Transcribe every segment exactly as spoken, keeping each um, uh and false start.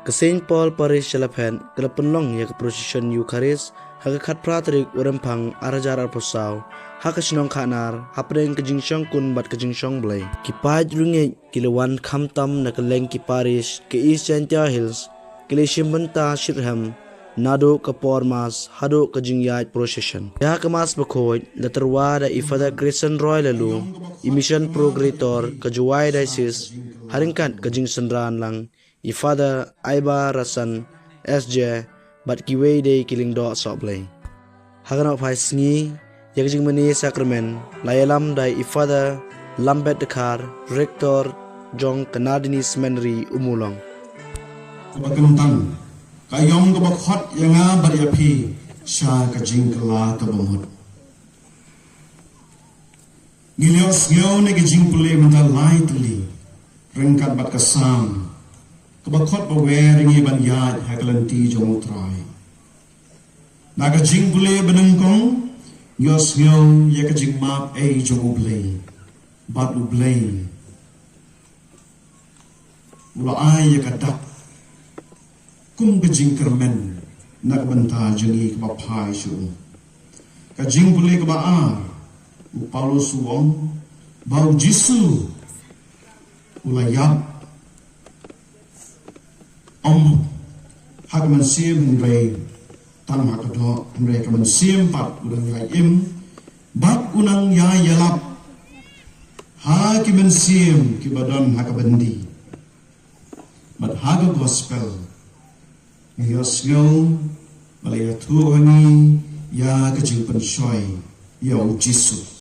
Ka Saint Paul Parish Shalaphet ka la pynlong ïa ka procession Eucharist ha ka khatphra tarik u Rymphang ar hajar arphew saw ha ka shnong Khahnar hapdeng ka jingshongkun bad ka jingshong Blei. Ki paid riewngeit ki la wan khamtam na kylleng ki parish ka East Jaintia Hills ki la shim bynta shitrhem naduh ka por mass haduh ka jingïaid procession. Ïa ka mass bakhuid la tyrwa da i Father Christian Roy Laloo, i Mission Procurator ka Jowai Diocese, ha ryngkat ka jingsynran lang i Father Aiba Rasan S J bad kiwei de ki lyngdoh sohblei. Ha ka nongphai sngi ïa ka jingmane sakramen la ïalam da i Father Lambert Dkhar, Rector jong ka Nardini Seminary Ummulong. Kaba kyntang, ka ïong kaba khot ïa nga bad ïa phi sha ka jingkylla kaba mut. Ngi la ïohsngew na ka jingpule mynta lai tylli ryngkat bad ka Salm kaba khot ba wer ïa ngi ban ïaid ha ka lynti jong U Trai. Na ka jingpule banyngkong ngi ïohsngew ïa ka jingmap ei jong U Blei. Bad U Blei u la ai ïa ka dak kum ka jingkyrmen na ka bynta jong ngi kaba phai sha u. Ka jingpule kaba ar, u Paulus u ong ba U Jisu u la ïap, ym ha ka mynsiem hynrei tang ha ka doh, hynrei ka mynsiem pat u dang ïai im bad u nang ïai ïalap ha ki mynsiem kiba don ha ka byndi. Bad ha ka gospel ngi ïohsngew ba la ïathuh ha ngi ïa ka jingpynshoi ïa U Jisu.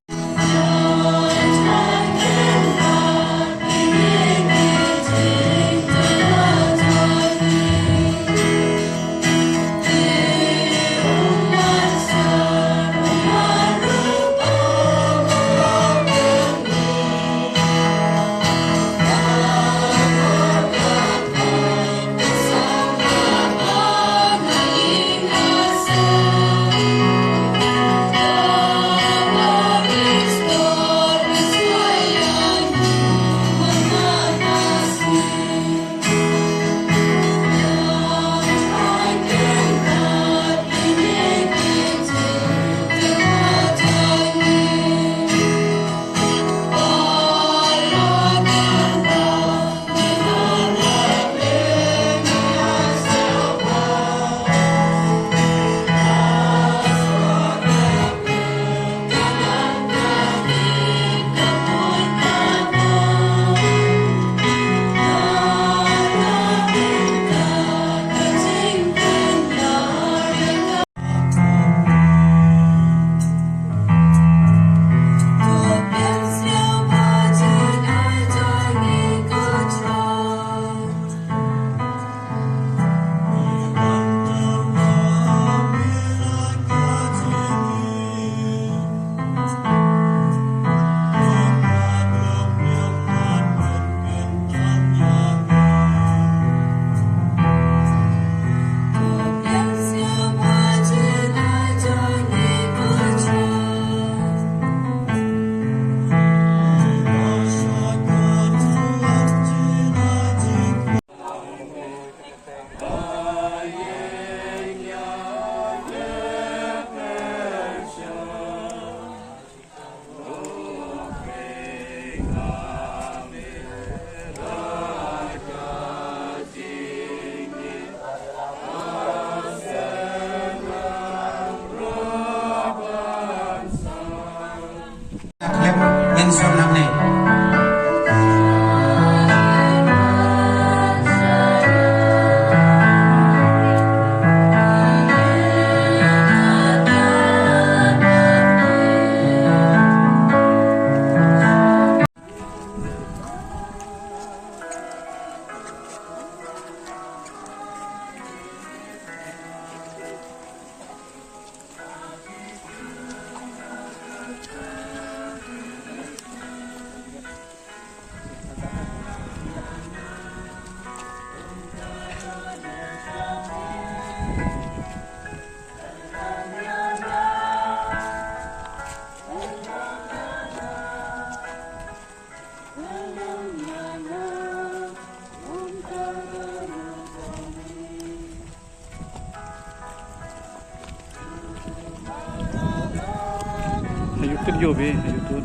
Yo, be, YouTube.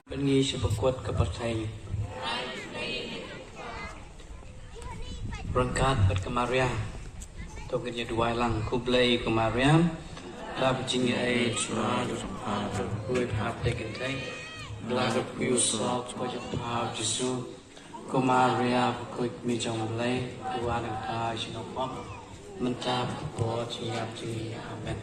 Bad ngi sha bakut ka pyrthei. Ryngkat bad ka Maria. To ngin ïa duwai lang. Khublei ko Maria. Lap jingïaid shuwa, bakhuid hapdeng kynthei. Lap bakhuid shuwa, bakhuid hapdeng Jisu. Ko Maria, bakhuid mi jong Blei, duwai nangta ïa ngi ki nongpop, mynta bad ka por jingïap jong ngi. Amen.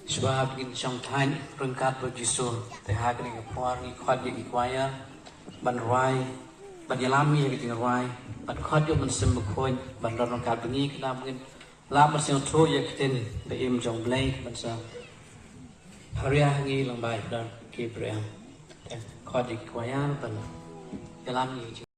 Shuwa ba ngin shong thait ryngkat bad Jisu, te ha kane ka por ngi khot ïa ki choir ban rwai, ban ïalam ïa ka jingrwai, ban khot ïa u Mynsiem Bakhuid ban don ryngkat bad ngi, khnang ba ngin lah ban sngewthuh ïa ka ktien ba im jong Blei, ban sa pharia ha ngi lyngba ki briew. Te khot ïa ki choir ban ïalam ïa ki